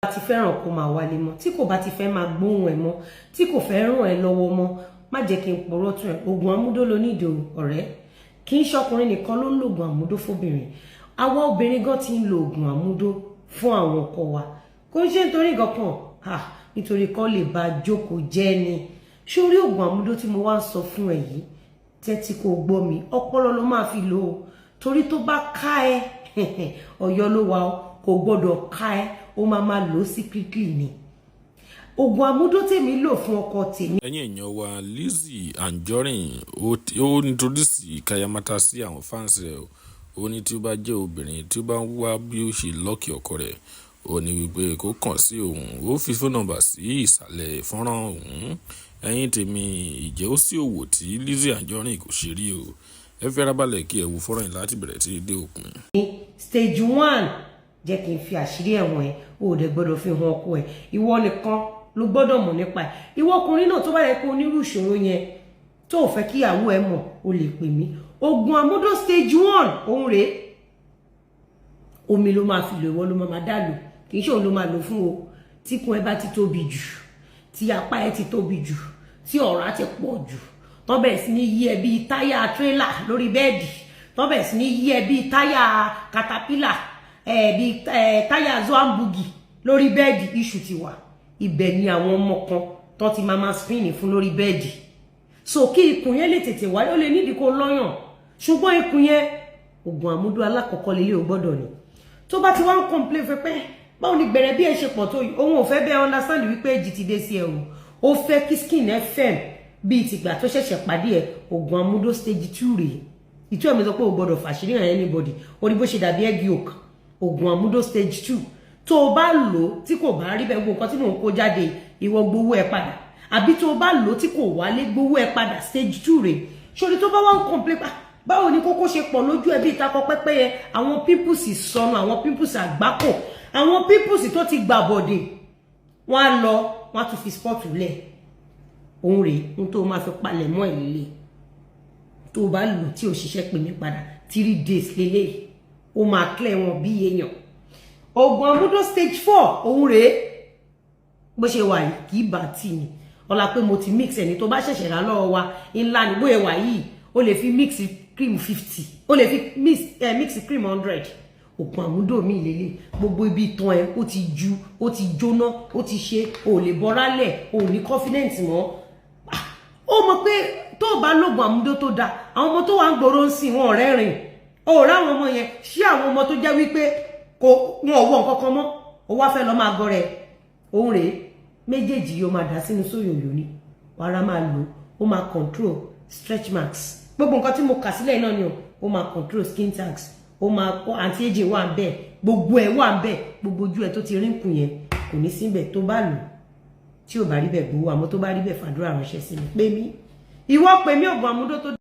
Bá ti fẹ́ràn kó máa wálé mọ́, tí kò bá ti fẹ́ máa gbóhùn ẹ̀ mọ́, tí kò fẹ́ ràn ẹ́ lọ́wọ́ mọ́, má jẹ́ kí n purọ́ tún ẹ̀. Oògùn amúdó ló ní ìdòwò ọ̀rẹ́. Kì í ṣọkùnrin nìkan ló ń lo oògùn àmúdó fóbìnrin. Àwa obìnrin gan ti ń lo oògùn àmúdó fún àwọn ọkọ wa. Kò ń ṣe nítorí nǹkan kan, nítorí kọ́ lè bá jókòó jẹ́ ni. Sórí oògùn àmúdó tí mo wá ń sọ fún ẹ yìí, tẹ́tí kò gbọ́ mi, ọpọlọ ló máa fi lò ó, torí tó bá ká ẹ, Ọ̀yọ́ ló wà ó, kò gbọ́dọ̀ ká ẹ. Ó máa máa lò ó secretly ni. Oògùn àmúdó tèmi lò fún ọkọ tèmi. Ẹ̀yin èèyàn wa, Lizzy Anjorin ó introduce kayamata sí àwọn fans rẹ̀. Ó ní tí ó bá jẹ́ obìnrin tí ó bá ń wá bí ó ṣe luck ọkọ rẹ̀, ó ní wípé kó kàn sí òun. Ó fi phone number sí ìsàlẹ̀ fọ́nrán òun. Ẹ̀yin tèmi, ìjẹ́ ó sí òwò tí Lizzy Anjorin kò ṣe rí o. Ẹ fi ara balẹ̀ kí ẹ wo fọ́nrán yìí láti bẹ̀rẹ̀ tí dé òpin. Stage one, jẹ́ kí n fi àṣírí ẹ̀wọ̀n ẹ̀. O ò dẹ̀ gbọ́dọ̀ fi hàn ọkọ ẹ̀, ìwọ nìkan ló gbọ́dọ̀ mọ̀ nípa ẹ̀. Ìwọ ọkùnrin náà tó bá yẹ kó onírú ìṣòro yẹn tó ò fẹ́ kíyàwó ẹ mọ̀, o lè pè mí. Oògùn àmúdó stage one, òun rèé. Omi ló máa fi lò, ìwọ ló máa dá lò, kì í ṣe òun ló máa lò fún o. Tíkùn ẹ bá ti tóbi jù, tí apá ẹ ti tóbi jù, tí ọ̀rá ti pọ̀ jù, tó bẹ̀rẹ̀ sí ní yí ẹ bíi táyà tírélà lórí bẹ́ẹ̀dì, tó bẹ̀rẹ̀ sí ní yí ẹ bíi táyà katapila, bíi táyà zoambugi lórí bẹ́ẹ̀dì, iṣu ti wà. Ibẹ̀ ni àwọn ọmọ kan tó ti máa máa spin fún lórí bẹ́ẹ̀dì. So kí ikùn yẹn lè tètè wáyé, ó lè nídìí kó lọ́yàn, ṣùgbọ́n ikùn yẹn, oògùn àmúdó alákọ̀ọ́kọ́ lélẹ̀ ò gbọ́dọ̀ ní. Tó bá ti wá ń complain fẹ́ pé báwo ni gbẹ̀rẹ̀ bí ẹ ṣe pọ̀ tó, òun ò fẹ́ bẹ́ẹ̀. Understand wípé èjì ti dé sí ẹ o. Ó fẹ́ kí skin ẹ firm bíi tìgbà tó ṣẹ̀ṣẹ̀ pàdé ẹ. Oògùn àmúdó stage two rèé. Ìtú ẹ̀mí sọ pé o gbọ́dọ̀ fàṣírí hàn anybody. Orí bó ṣe dàbí egg yolk. Oògùn àmúdó stage two, tó o bá lò ó, tí kò bá rí bẹ́ẹ̀, gbogbo nǹkan tí mò ń kó jáde, ìwọ gbowó ẹ padà. Àbí tó o bá lò ó tí kò wálé, gbowó ẹ padà. Stage two rèé. Sórí tó bá wá ń complain pa báwo ni kókó ṣe pọ̀ lójú ẹ bí ìtakọ pẹ́pẹ́yẹ, àwọn pimples sọnù, àwọn pimples àgbákò, àwọn pimples tó ti gbà bọ̀dẹ̀, wọ́n á lọ, wọ́n á tún fi spot lẹ̀. Òun rèé n tó máa fi palẹ̀ mọ́ ẹ̀ lélẹ̀. Tó o bá lò tí ò ṣiṣẹ́, pè mí padà. 3 days lélẹ̀, ó máa clear wọn bí èèyàn. Oògùn àmúdó stage four, òun rèé. Bó ṣe wà yìí, kì í bá tì ní ọlá pé mo ti mix ẹni tó bá ṣẹ̀ṣẹ̀ rà lọ́wọ́ wa ńlá ní. Bóyá wà yìí, ó lè fi mix cream 50, ó lè fi mix cream 100. Oògùn àmúdò mi lélẹ̀. Gbogbo ibi itan ẹ, ó ti ju, ó ti jóná, ó ti ṣe, ò lè bọ́rálẹ̀, ò ní confidence mọ́. Ó mọ̀ pé tó o bá lóògùn àmúdó tó dáa, àwọn ọmọ tó wà ń gbòòrò ń sìn wọn ọ̀rẹ́ rìn ó rá àwọn ọmọ yẹn. Ṣé àwọn ọmọ tó jẹ́ wípé kò wọn ò wọ nǹkan kan mọ́, ó wá fẹ́ lọ máa gọrẹ? Òun rèé. Méjèèjì yóò máa dà sínú sóyòyò ni wàrà máa lò. Ó máa control stretch marks, gbogbo nǹkan tí mo kà sílẹ̀ náà ni o. Ó máa control skin tags, ó máa kó anti aging wà ń bẹ̀, gbogbo ẹ̀ wà ń bẹ̀. Gbogbo ojú ẹ̀ tó ti rínkù yẹn kò ní síbẹ̀. Tó bá lò, tí ò bá rí bẹ̀, gbowó. Àmọ́ tó bá rí bẹ̀, fàdúrà ránṣẹ́ sí mi. Pé mí, ìwọ pè mí. Ògùn àmúdó tó